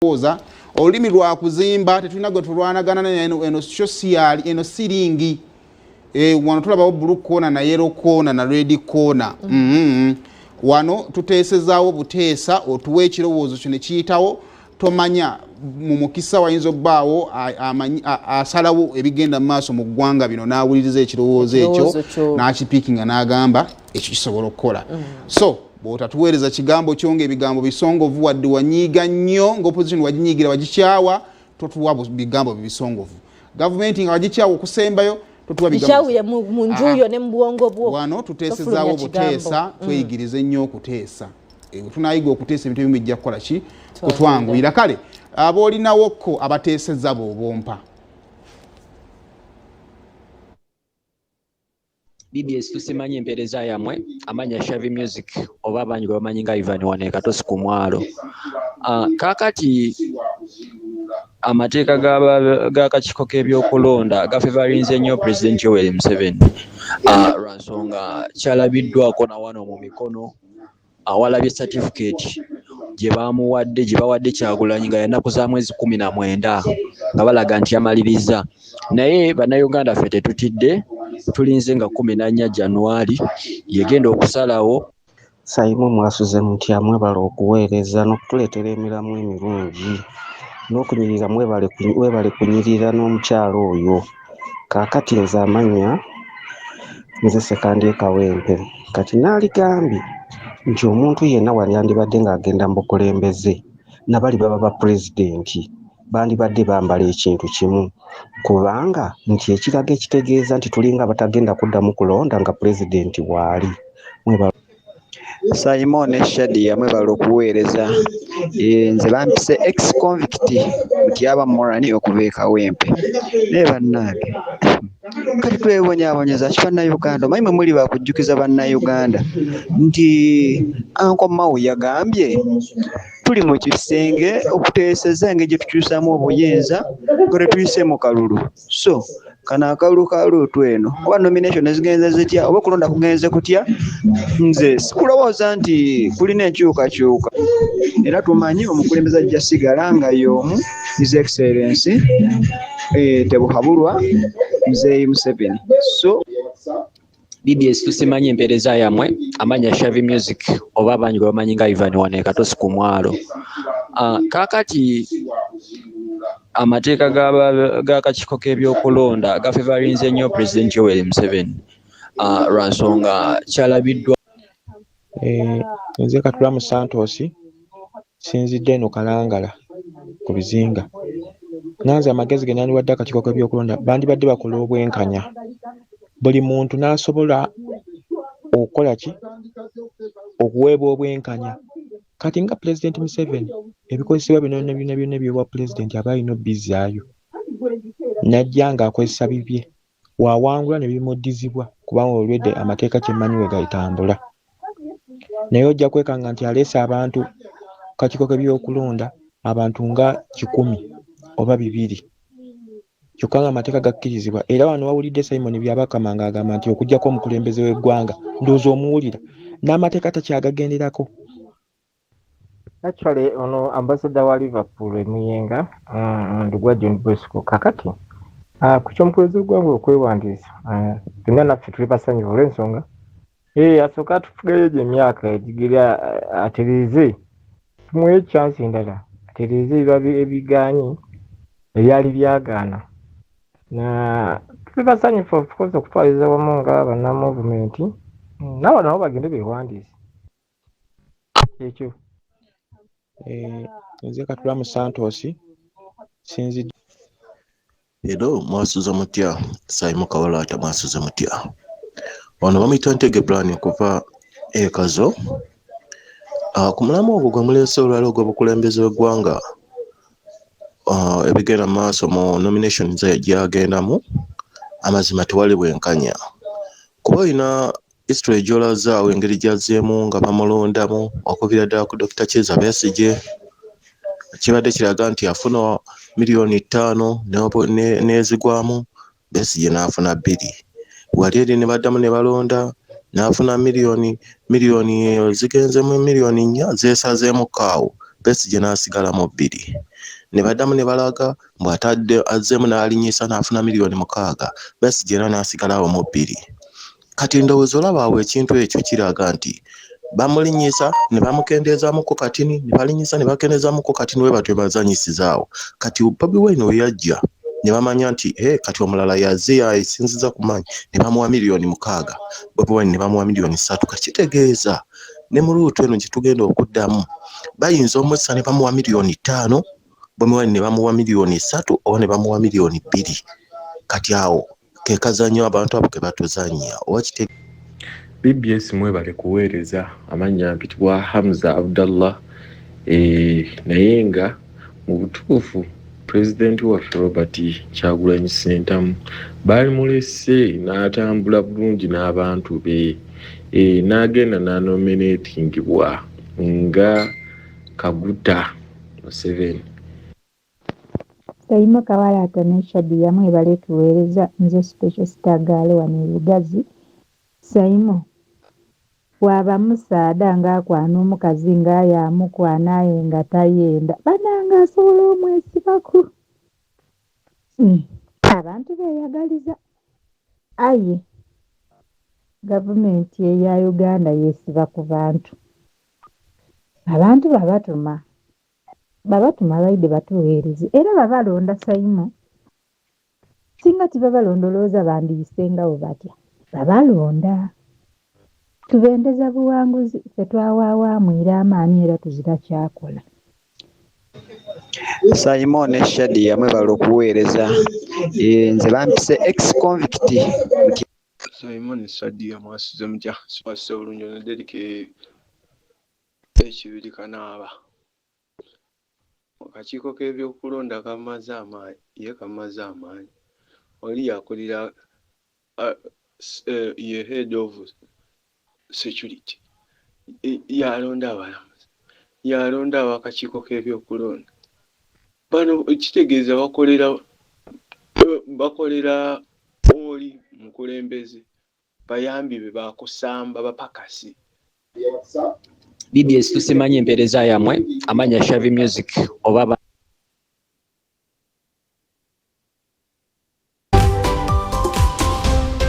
Olowooza olulimi lwakuzimba, tetulina gwe tulwanagana naye. Eno sho siyali, eno siringi. Wano tulabawo blue corner na yellow corner na red corner. Wano tuteesezaawo buteesa, otuwa ekirowoozo kyo ne kiyitawo. Tomanya mu mukisa wayinza obbaawo asalawo ebigenda mu maaso mu ggwanga bino, n'awuliriza ekirowoozo ekyo, Ekirowoozo kyo. n'akipiikinga, n'agamba ekyo kisobola okukola. So bw'otatuweereza kigambo kyo ng'ebigambo bisongovu, wadde wanyiiga nnyo ng'opposition waginyiigira, wagikyawa, totuwa bigambo bibisongovu. Gavumenti nga wagikyawa okusembayo, totuwa bigambo. Bikyawire mu njuyo ne mu bwongo bwo. Wano tuteesezaawo Tofulumya kigambo. buteesa. Tweyigirize nnyo okuteesa. Bwe tunayiga okuteesa, ebintu ebimu bijja kukola ki? Kutwanguyira. Kale aboolinawokko abateeseza b'obompa. BBS, tusimanyi empeereza yammwe. Amanya Shavi Music, oba abangi gwe bamanyi nga Ivan wano e Katosi ku mwalo. Kaakati amateeka g'akakiiko k'ebyokulonda gafevarinze nnyo Pulezidenti Yoweri Museveni, lwa nsonga kyalabiddwako na wano mu mikono awalabye certificate gye bamuwadde, gye bawadde Kyagulanyi nga yanaku za mwezi 19, nga balaga nti yamaliriza. Naye bannayuganda ffe tetutidde, tulinze nga 14 Januari yegenda okusalawo. Sayimu, mwasuze mutya? Mwebale okuweereza n'okutuleetera emiramu emirungi n'okunyirira. Mwebale kunyirira n'omukyalo oyo. Kaakati nze amanya nze Sekandi e Kawempe. Kati naaligambye nti omuntu yenna wali yandibadde ng'agenda mu bukulembeze, nabali baba ba pulezidenti, bandibadde bambala ekintu kimu, kubanga nti ekiraga ekitegeeza nti tulinga abatagenda kuddamu kulonda nga pulezidenti waali. Mwebale. Simon ne Shadia, mwebale okuweereza. Nze bampise ex convict Mutyaba Morani okuva e Kawempe. Naye bannange, kati twebonyaabonyeza ki bannayuganda? Omanyi mwe muli bakujjukiza bannayuganda nti Uncle Mao yagambye tuli mu kisenge okuteeseza engeri gye tukyusaamu obuyinza nga tetuyise mu kalulu. So kano akalulu ka luutu eno, oba nomination zigenze zitya, oba okulonda kugenze kutya, nze sikulowooza nti kulina enkyukakyuka. Era tumanyi omukulembeze ajja sigala nga y'omu, His Excellency Tebuhaburwa Muzeeyi Museveni. So BBS, tusimanyi empeereza yammwe. Amanya Shavi Music, oba abangi gwe bamanyi nga Ivan wano e Katosi ku mwalo. Kaakati amateeka g'akakiiko k'ebyokulonda gafevarinze nnyo Pulezidenti Yoweri Museveni, lwa nsonga kyalabiddwa. Nze Katulamu Santos, sinzidde eno Kalangala ku bizinga. Nanze amagezi ge nandiwadde akakiiko k'ebyokulonda, bandibadde bakola obwenkanya, buli muntu n'asobola okukola ki, okuweebwa obwenkanya. Kati nga Pulezidenti Museveni, ebikozesebwa bino byonna byonna byonna ebyobwa pulezidenti aba alina obbizaayo, n'ajja ng'akozesa bibye, wawangula ne bimuddizibwa, kubanga olwedde amateeka kyemmanyi we gatambula. Naye ojja kwekanga nti aleese abantu kakiiko k'ebyokulonda, abantu nga 100 oba 200, kyokka nga amateeka gakkirizibwa. Era wano wawulidde Simon Byabakama ng'agamba nti okuggyako omukulembeze w'eggwanga, ndowooza omuwulira n'amateeka takyagagenderako. Actually, ono ambassador wa Liverpool e Muyenga, Ndugwa John Bosco. Kakati ku ky'omukulembeze w'eggwanga okwewandiisa, byonna naffe tuli basanyufu olw'ensonga asooka atufugayo gye emyaka egigira, atereeze, tumuwe chance endala, atereeze ebiba ebigaanyi ebyali byagaana. Na tuli basanyufu, of course, okutwaliza wamu nga banna movement, nabo nabo bagende beewandiise ekyo. Nze Katulamu Santos, sinzidde. Hello, mwasuze mutya? Saimu Kawalaata, mwasuze mutya? Wano bamuyita Ntege Brian okuva e Kazo. Ku mulamu ogwo gwe muleese olwaleero ogw'obukulembeze bw'eggwanga, ebigenda mu maaso mu nominations gyagendamu, amazima tewali bwenkanya. Kuba olina history gy'olazaawo engeri gy'azzeemu nga bamulondamu okuviira ddala ku Dr. Kizza Besigye, kibadde kiraga nti afuna miliyoni 5 n'ezigwamu, Besigye n'afuna 2. Wali eri ne baddamu ne balonda n'afuna miliyoni, miliyoni zigenzemu miliyoni 4 zeesazeemukko awo. Besigye n'asigala mu 2. Ne baddamu ne balaga mbu atadde azzeemu n'alinnyisa n'afuna 6 million, Besigye era n'asigala awo mu 2. Kati ndowooza olaba awo ekintu ekyo kiraga nti bamulinnyisa ne bamukendeezaamuko katini, ne balinnyisa ne bakendeezaamuko katini, we batyo bazannyisiza awo. Kati Bobi Wine we yajja ne bamanya nti hey, kati omulala yazze yasinziza ku maanyi, ne bamuwa 6 million, Bobi Wine ne bamuwa 3 million. Kakitegeeza ne mu route eno gye tugenda okuddamu bayinza omussa ne bamuwa 5 million, Bobi Wine ne bamuwa 3 million oba ne bamuwa 2 million. Kati awo ke kazannyo abantu abo ke batuzannya oba kite. BBS, mwebale kuweereza. Amannya mpitibwa Hamza Abdallah. Naye nga mu butuufu pulezidenti waffe Robert Kyagulanyi Ssentamu baalimulese n'atambula bulungi n'abantu be, n'agenda n'anominatingibwa nga Kaguta Museveni. Saimo Kawalaata ne Shadia, mwebale tuweereza. Nze Special Star Girl wano e Lugazi. Saimo, bw'aba musaadha ng'akwana omukazi ng'aye amukwana aye nga tayenda, bannange asobola omwesibaku. Abantu beeyagaliza, aye gavumenti eya Uganda yeesiba ku bantu. Abantu babatuma, babatuma baidde batuweereze era babalonda. Saimo, singa tibabalonda, olowooza bandiyisengawo batya? Babalonda. Tubendeza buwanguzi, ffe twawaawaamu amaanyi era tuzira kyakola. Simon ne Shadia, mwebale okuweereza. Nze bampise ex convict. Simon, Shadia, mwasuze mutya? Mwasuze bulungi. Ono Derrick ekibiri kanaaba. Akakiiko k'ebyokulonda kamaze amaanyi, ye kamaze amaanyi. Oli yakulira ye head of security, yalonda abalamuzi, yalonda abakakiiko k'ebyokulonda. Bano kitegeeza bakolera oli mukulembeze, bayambi be bakusamba bapakasi. BBS, tusimanyi empeereza yammwe. Amannya Shavi Music oba